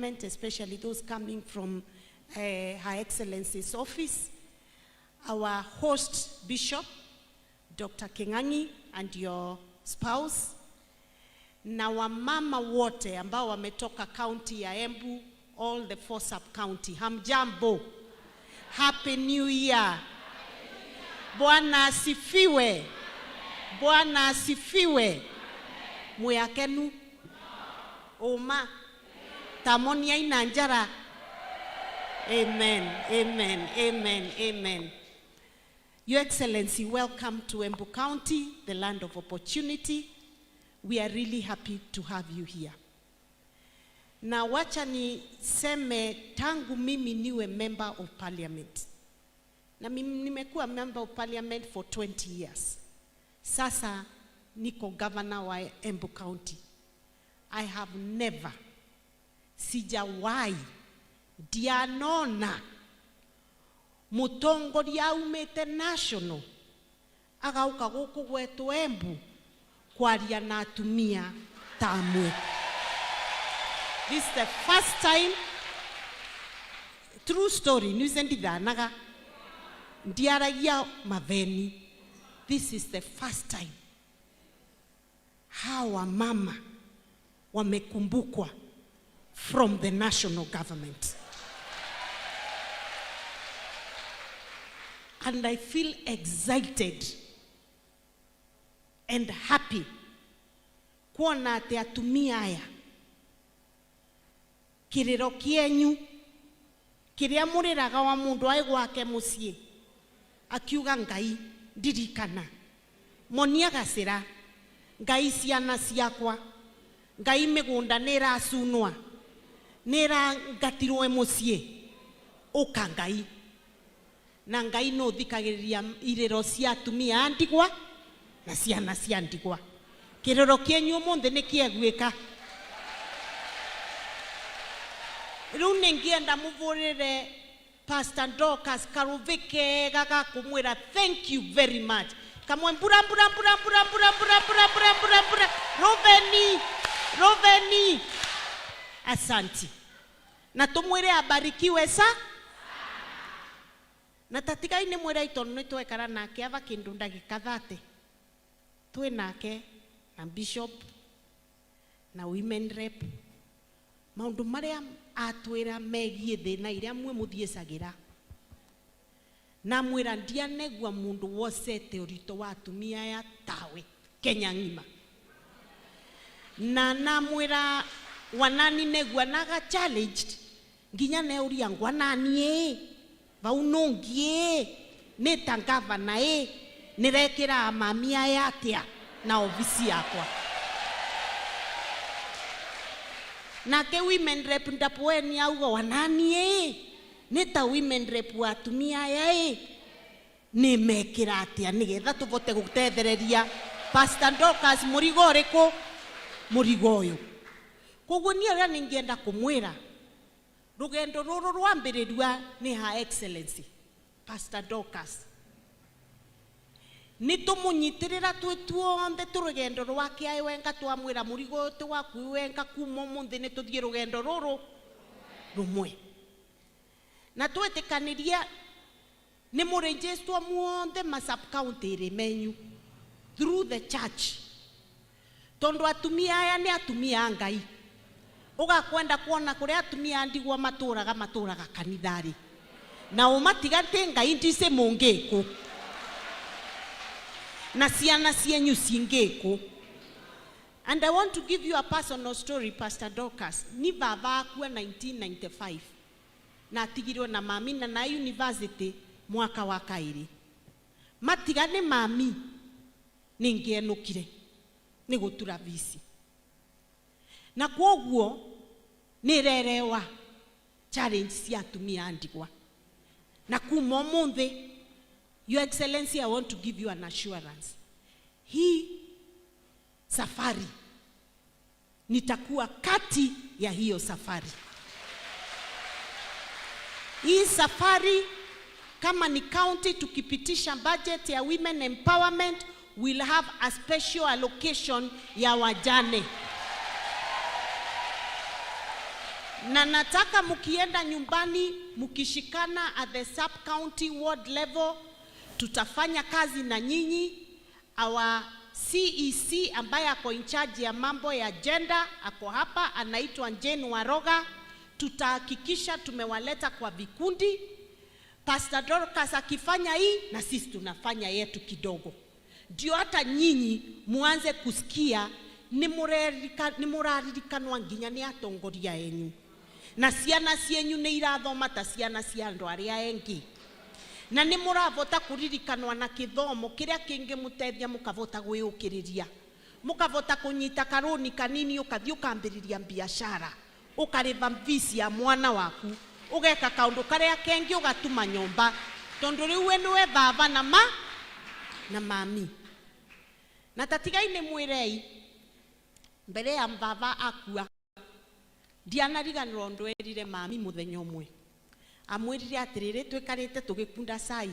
Parliament, especially those coming from Her Excellency's office, our host Bishop, Dr. King'ang'i and your spouse, na wamama wote ambao wametoka county ya Embu, all the four sub county. Hamjambo. Happy New Year. Bwana asifiwe. Bwana asifiwe. Mwĩ akenu uma tamonia ina njara. Amen, amen, amen, amen. Your Excellency, welcome to Embu County, the land of opportunity. We are really happy to have you here. Na wacha niseme, tangu mimi niwe member of parliament, na mimi nimekuwa member of parliament for 20 years. Sasa niko governor wa Embu County. I have never, sijawahi, ndianona mutongoria aumĩte national agauka gũkũ gwetũ Embu kwaria na atumia ta amwe. This is the first time, true story, nice ndithanaga ndiaragia maveni. This is the first time hawa mama wamekumbukwa from the national government. And I feel excited and happy kuona atĩ atumia aya kĩrĩro kĩenyu kĩrĩa mũrĩraga wa mũndũ aĩ gwake mũciĩ akiuga Ngai ndirikana monia gacĩra, Ngai ciana ciakwa, Ngai mĩgũnda nĩ ĩracunwa, nĩ ĩrangatirwo mũciĩ, ũka Ngai. Na Ngai no thikagĩrĩria irĩro cia atumia a ndigwa na ciana cia ndigwa. Kĩrĩro kĩenyu ũmũthĩ nĩ kĩeguĩka. Rĩu nĩngĩenda mũbũrĩre Pastor Dorcas karũthĩ kega ga kũmwĩra thank you very much. Kamwe mbura mbura mbura mbura mbura mbura mbura mbura mbura mbura rũtheni rũtheni. Asanti. Na tumwĩre abarikiwe sa na tatigai nĩ mwĩra tondũ nĩ twekara nake aba kĩndũ ndagĩka 30 twĩ nake na bishop na women rep maũndũ marĩa atwĩra megiĩ thĩna iria mwe mũthiĩcagĩra na mwĩra ndianegua mũndũ wocete ũritũ wa atumia aya tawe Kenya ng'ima na namwĩra wanani negua naga challenged nginya neuria ngwanani ĩ vau nũngi ĩ nĩ ta gavana ĩ nĩrekĩra mami aya atĩa na ofisi yakwa. Nake women rep ndapoeni auga wanani ĩ nĩ ta women rep wa atumia aya ĩ nĩ mekĩra atĩa nĩgetha tũvote gũtethereria Pastor Dorcas mũrigo ũrĩkũ mũrigo ũyũ. Koguo niĩ ũrĩa nĩngĩenda kũmwĩra rũgendo rũrũ rwambĩrĩrua nĩ Her Excellency Pastor Dorcas nĩ tũmũnyitĩrĩra twĩ tuonthe tũrũgendo rwake aĩ wenga twamwĩra mũrigo ũyũ ti waku wenga kuma ũmũthĩ nĩ tũthiĩ rũgendo rũrũ rũmwe na twĩtĩkanĩria nĩ mũrĩnjĩstwo muothe ma sub county ĩrĩ menyu through the church tondũ atumia aya nĩ atumia a Ngai ũgakwenda kuona kũrĩa atumia a ndigwa matũraga matũraga kanitharĩ na ũmatiga tĩ Ngai ndicĩ mũngĩkũ na ciana cienyu cingĩkũ. And I want to give you a personal story, Pastor Dorcas. Ni baba akua 1995 na atigirwo na mami na na university mwaka wa kaĩrĩ matiga nĩ mami nĩngĩenũkire nĩ gũtura visi na kwoguo nĩrerewa challenge cia atumia a ndigwa na kuma ũmũthĩ. Your Excellency, I want to give you an assurance. Hii safari nitakuwa kati ya hiyo safari. Hii safari kama ni county tukipitisha budget ya women empowerment, we'll have a special allocation ya wajane. Na nataka mkienda nyumbani mkishikana at the sub county ward level, tutafanya kazi na nyinyi. Our CEC ambaye ako in charge ya mambo ya gender ako hapa, anaitwa Jane Waroga. Tutahakikisha tumewaleta kwa vikundi. Pastor Dorcas akifanya hii na sisi tunafanya yetu kidogo, ndio hata nyinyi muanze kusikia nĩ mũraririkanwa nginya nĩ atongoria enyu na ciana cienyu nĩ irathoma ta ciana cia andũ arĩa engĩ na nĩ mũravota kũririkanwa na kĩthomo kĩrĩa kĩngĩmũteithia mũkavota gwĩũkĩrĩria, mũkavota kũnyita karũni kanini, ũkathiĩ ũkambĩrĩria biashara, ũkarĩba fees ya mwana waku, ũgeka kaũndũ karĩa kengĩ, ũgatuma nyũmba, tondũ rĩu we nĩwe baba na ma na mami. Na tatigai nĩ mwĩrei mbere ya baba akua, ndianariganĩrwo ũndũ erire mami mũthenya ũmwe. Amwĩrire atĩrĩrĩ, twĩkarĩte tũgĩkunda cai,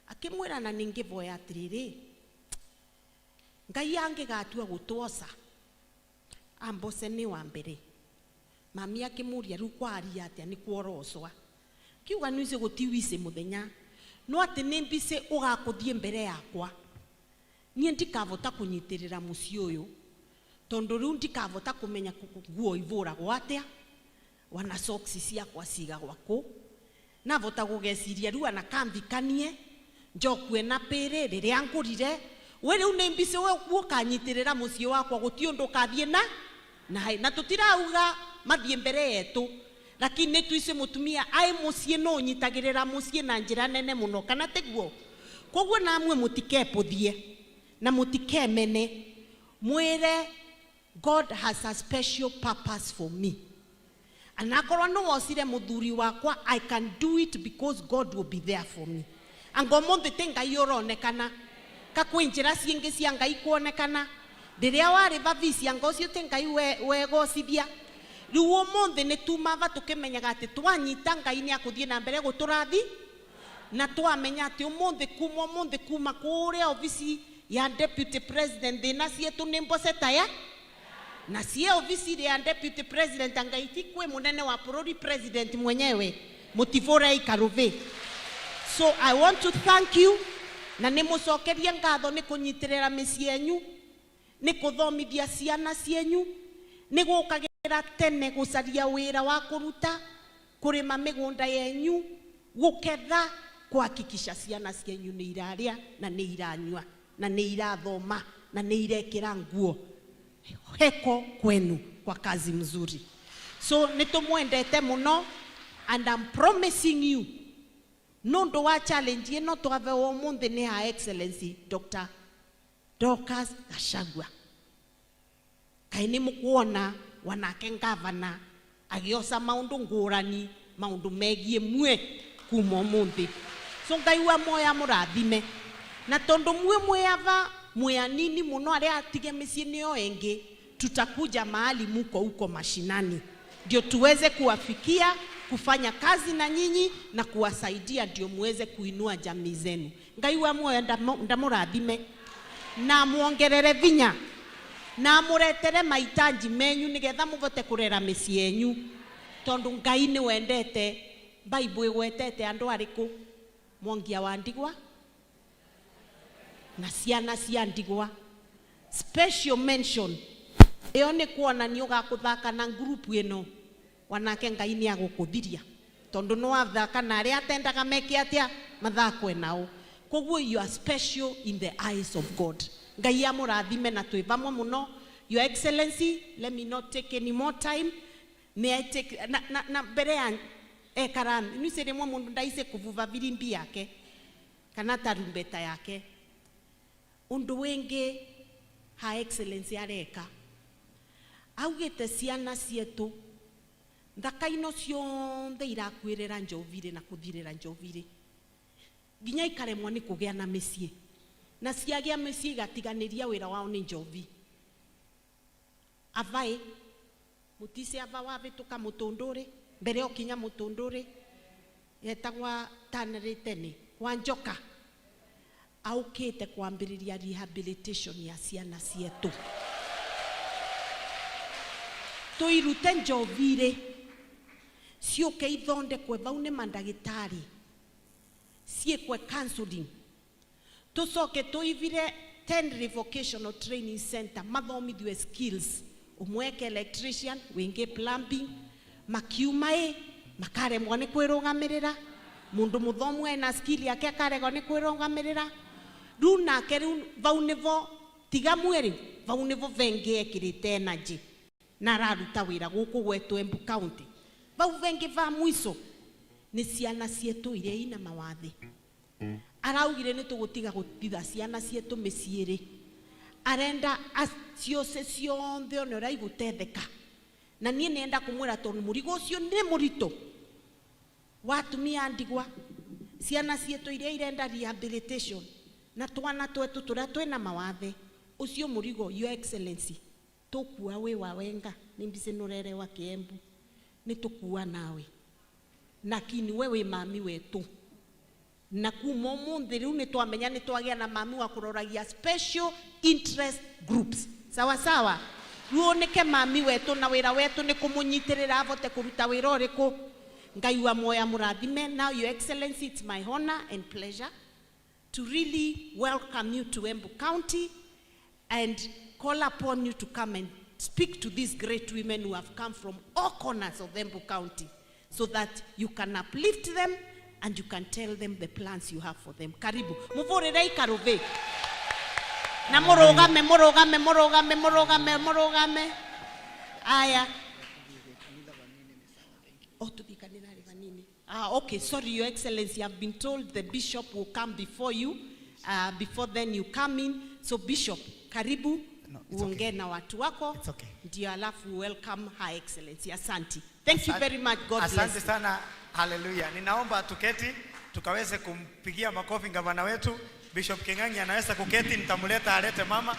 akĩmwĩra na nĩngĩvoya atĩrĩrĩ, Ngai angĩgatua gũtwoca ambose nĩ wa mbere. Mami akĩmũria, rĩu kwaria atĩa nĩ kworocwa? Kiuga nĩici gũti wicĩ mũthenya, no atĩ nĩ mbici ũgakũthiĩ mbere yakwa, niĩ ndikavota kũnyitĩrĩra mũciĩ ũyũ, tondũ rĩu ndikavota kũmenya nguo ivũragwo atĩa, wana socks ciakwa cigagwa kũ, navota gũgeciria rĩu ana kambikanie njokue na pĩrĩ rĩrĩa ngũrire. We rĩu nĩ mbici we ũkanyitĩrĩra mũciĩ wakwa, gũti ũndũ ũkathiĩ na na tũtirauga mathiĩ mbere yetu, lakini nĩ tuici mũtumia ai mũciĩ no ũnyitagĩrĩra mũciĩ na njĩra nene mũno, kana tiguo? Koguo namwe mũtikepũthie na mũtikemene, mwĩre God has a special purpose for me. Anakorwo nĩ wocire mũthuri wakwa, I can do it because God will be there for me. Anga ũmũthĩ tĩ Ngai ũronekana ka kwĩ njĩra ciĩngĩ cia Ngai kuonekana rĩrĩa warĩba fees, anga ũcio tĩ Ngai wegocithia. Rĩu ũmũthĩ nĩ tumava tũkĩmenyaga atĩ twanyita Ngai nĩ akũthiĩ na mbere gũtũrathi, na twamenya atĩ ũmũthĩ, kuma ũmũthĩ, kuma kũrĩa obici ya deputy president, thĩna cietũ nĩ mbose taya na sie ofisi ya deputy president, angaiti kwe munene wa bũrũri, president mwenyewe Mutivurei Karuvi. So I want to thank you na nĩ mũcokerie ngatho nĩ kũnyitĩrĩra mĩciĩ yenyu, nĩ kũthomithia ciana cienyu, nĩ gũkagĩra tene gũcaria wĩra wa kũruta, kũrĩma mĩgũnda yenyu, gũketha, kuhakikisha ciana cienyu nĩ irarĩa na nĩ iranyua na nĩ irathoma na nĩ irekĩra nguo. Heko kwenu kwa kazi mzuri. So nĩ tũmwendete mũno, and I'm promising you, nũndũ wa challenge ĩno twabewo ũmũthĩ nĩ Her Excellency Dr. Dorcas Gachagua, kaĩ nĩ mũkuona wanake ngavana agĩoca maũndũ ngũrani, maũndũ megiĩ mue kuma ũmũthĩ. So Ngai wa moya mũrathime, na tondũ mue mwĩ ava mwĩ anini mũno arĩa atige mĩciĩ nĩyo ĩngĩ, tutakuja mahali muko huko mashinani ndio tuweze kuwafikia, kufanya kazi na nyinyi na kuwasaidia ndio muweze kuinua jamii zenu. Ngai wa muoyo ndamũrathime na muongerere vinya na mũretere mahitaji menyu nigetha mũvote kũrera mĩciĩ yenyu, tondũ Ngai nĩ wendete. Bible ĩgwetete andũ arĩkũ? Mwongia wa ndigwa na ciana cia ndigwa, special mention ĩyo nĩ kuonania ũgakũthaka na ngurubu ĩno, wanake Ngai nĩ agũkũthiria, tondũ nĩ wathaka na arĩa atendaga meke atĩa mathakwe nao. Koguo you are special in the eyes of God. Ngai amũrathime na twĩ vamwe mũno. Your Excellency, let me not take any more time. May I take na mbere ya ekarani nise rĩmwe mũndũ ndaice kũvuva virimbi yake kana tarumbeta yake. Ũndũ wĩngĩ Her Excellency areka, augĩte ciana cietu nthaka ino cionthe irakuĩrĩra njovire na kũthirĩra njovire nginya ikaremwo nĩ kũgĩa na mĩciĩ, na ciagĩa mĩciĩ igatiganĩria wĩra wao nĩ njovi. Avaĩ mũtici ava wavĩtũka mũtũndũrĩ mbere ũkinya mũtũndũrĩ yetagwa tanarĩ tene kwa njoka, aukĩte kwambĩrĩria rehabilitation ya ciana cietu, tũirute njovi-rĩ. Ciũke ithondekwe vau nĩ mandagĩtarĩ, ciĩkwe counseling, tũcoke tũivire 10 vocational training center, mathomithue skills, ũmwe electrician, wĩngĩ plumbing, makiuma ĩ makaremwo nĩ kwĩrũgamĩrĩra. Mũndũ mũthomu ena skill yake akaregwo nĩ kwĩrũgamĩrĩra. Rĩu nake rĩu vau nĩvo tiga mwĩrĩ, vau nĩvo vengi ekĩrĩte energy na araruta wĩra gũkũ gwetũ Embu County. Vau vengi va mwico nĩ ciana cietũ iria ina mawathe. Araugire nĩ tũgũtiga gũtitha ciana cietũ mĩciĩ-rĩ, arenda ciose cionthe one ũrĩa igũtetheka. Na niĩ nĩenda kũmwĩra, tondũ mũrigo ũcio nĩ mũritũ wa atumia a ndigwa, ciana cietũ iria irenda rehabilitation, na twana twetu tũrĩa twĩna mawathe, ũcio mũrigo, Your Excellency, tũkua wĩ wa wenga nĩ mbici nũrerewa Kiembu, nĩ tũkua nawe lakini we wĩ mami wetu. Na kuma ũmũthĩ rĩu nĩ twamenya nĩ twagĩa na mami wa kũroragia special interest groups. Sawa sawa, rĩu nĩke mami wetu, na wĩra wetu nĩ kũmũnyitĩrĩra avote kũruta wĩra ũrĩkũ. Ngai wa moya mũrathime. Now, Your Excellency, it's my honor and pleasure to really welcome you to Embu County and call upon you to come and speak to these great women who have come from all corners of Embu County, so that you can uplift them and you can tell them the plans you have for them. Karibu. Muvurire ikaruve. Na murugame, murugame, murugame, murugame, murugame. Aya. Oh, tuthi kanitha vanini. Ah, okay, sorry, Your Excellency. I've been told the bishop will come before you. Before then you come in. So Bishop, karibu. No, it's okay. Uongee na watu wako. It's okay. Ndio alafu welcome Her Excellency. Asante. Thank you very much. God Asante bless. Sana. Haleluya. Ninaomba tuketi tukaweze kumpigia makofi gavana wetu. Bishop King'ang'i anaweza kuketi, nitamleta alete mama.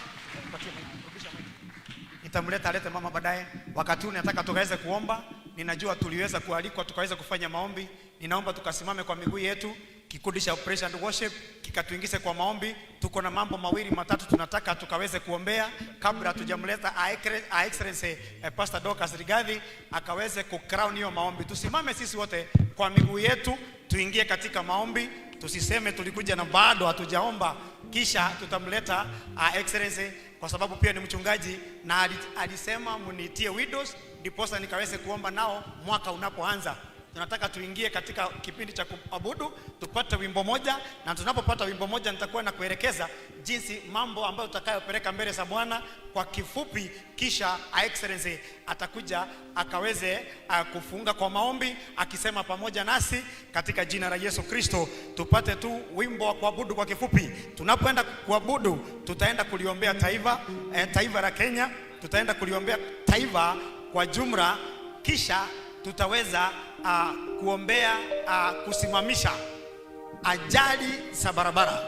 Patie mic, rudisha mic. Nitamleta alete mama baadaye. Wakati huu nataka tukaweze kuomba. Ninajua tuliweza kualikwa tukaweza kufanya maombi. Ninaomba tukasimame kwa miguu yetu. Kikundi cha Praise and Worship kikatuingize kwa maombi. Tuko na mambo mawili matatu tunataka tukaweze kuombea kabla hatujamleta Her Excellency Pastor Dorcas Rigathi akaweze kucrown hiyo maombi. Tusimame sisi wote kwa miguu yetu, tuingie katika maombi. Tusiseme tulikuja na bado hatujaomba, kisha tutamleta Her Excellency kwa sababu pia ni mchungaji na alisema mniitie widows ndiposa nikaweze kuomba nao mwaka unapoanza. Tunataka tuingie katika kipindi cha kuabudu, tupate wimbo moja, na tunapopata wimbo moja nitakuwa na kuelekeza jinsi mambo ambayo tutakayopeleka mbele za Bwana kwa kifupi, kisha Her Excellency atakuja akaweze kufunga kwa maombi akisema pamoja nasi katika jina la Yesu Kristo. Tupate tu wimbo wa kuabudu kwa kifupi. Tunapoenda kuabudu, tutaenda kuliombea taifa la Kenya, tutaenda kuliombea taifa kwa jumla, kisha tutaweza kuombea kusimamisha ajali za barabara.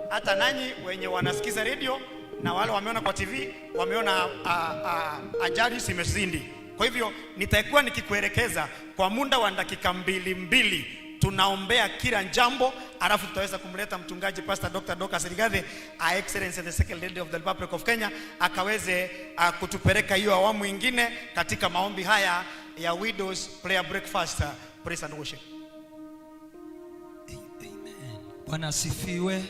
Hata nanyi wenye wanasikiza redio na wale wameona kwa TV wameona ajali zimezidi. Kwa hivyo nitakuwa nikikuelekeza kwa muda wa dakika mbili mbili, tunaombea kila jambo, alafu tutaweza kumleta mchungaji Pastor Dr. Dorcas Rigathi, Her Excellency the Second Lady of the Republic of Kenya, akaweze kutupeleka hiyo awamu ingine katika maombi haya ya Widows Prayer Breakfast, Praise and Worship. Amen. Bwana asifiwe.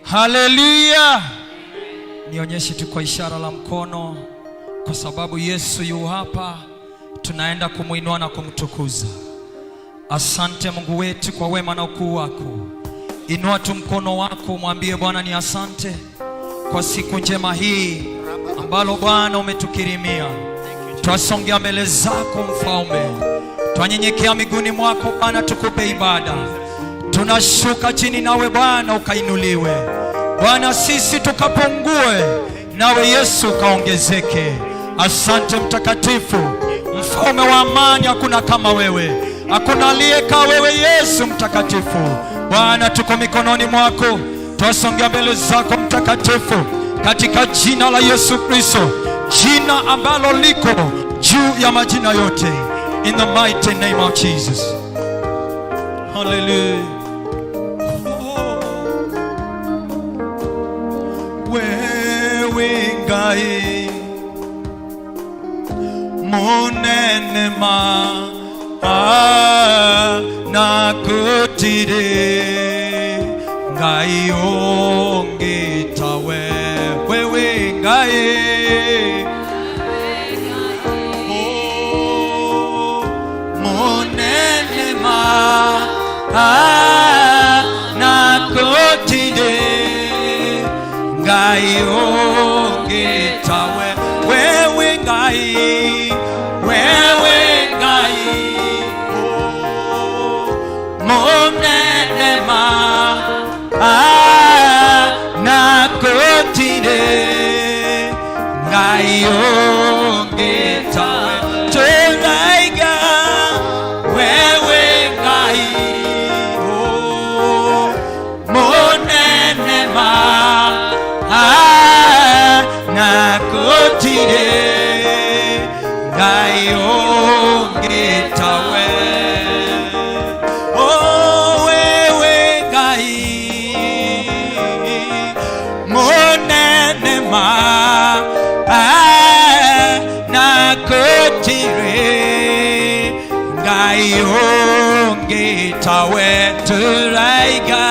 Haleluya. Nionyeshe tu kwa ishara la mkono, kwa sababu Yesu yu hapa, tunaenda kumwinua na kumtukuza. Asante Mungu wetu kwa wema na ukuu wako. Inua tu mkono wako, mwambie Bwana ni asante kwa siku njema hii ambalo Bwana umetukirimia. Twasongea mbele zako Mfalme, twanyenyekea miguuni mwako Bwana, tukupe ibada. Tunashuka chini nawe Bwana ukainuliwe. Bwana, sisi tukapungue, nawe Yesu ukaongezeke. Asante Mtakatifu, Mfalme wa amani, hakuna kama wewe, hakuna aliye kama wewe Yesu Mtakatifu. Bwana, tuko mikononi mwako, twasongea mbele zako Mtakatifu, katika jina la Yesu Kristo, jina ambalo liko juu ya majina yote, in the mighty name of Jesus. Hallelujah. Oh. Wewe Ngai munene ma. Ma na gũtirĩ Ngai ũngĩ tawe. Wewe Ngai, wewe Ngai, oh, mũnene ma na gũtirĩ Ngai ũngĩ tawe. Tũraiga wewe Ngai, oh, mũnene ma na gũtirĩ Ngai ũngĩ tawe. Oh, wewe Ngai mũnene ma na gũtirĩ Ngai ũngĩ tawe. Tũraiga